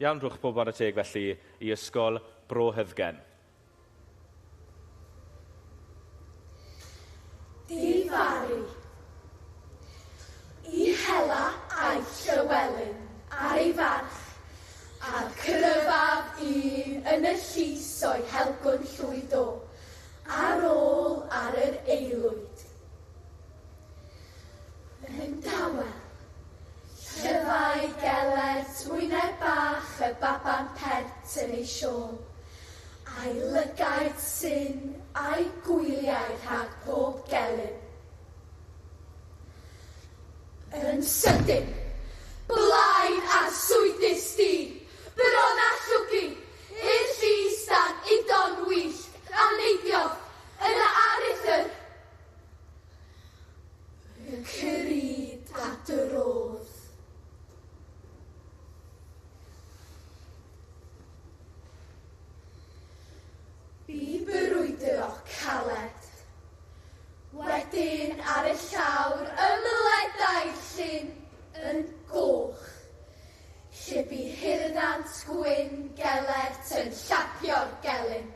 Iawn, rhowch pob chwarae teg felly i Ysgol Bro Hyddgen. Difaru. I hela aeth Llywelyn ar ei farch, a'r cryfaf un yn y llys o'i helgwn llwyd o, ar ôl ar yr aelwyd. Yn dawel, llyfai Gelert wyneb bach y baban pert yn ei siôl, a'i lygaid syn a'i gwyliau rhag pob gelyn. Yn sydyn, blaen arswydus di, bron â llwgu, i'r llys dan udon wyllt, a neidiodd, yna aruthr, Y cryd a drodd. Bu brwydro caled. Wedyn ar y llawr ymledai'r llyn yn goch, lle bu hirnant gwyn Gelert yn llapio'r gelyn.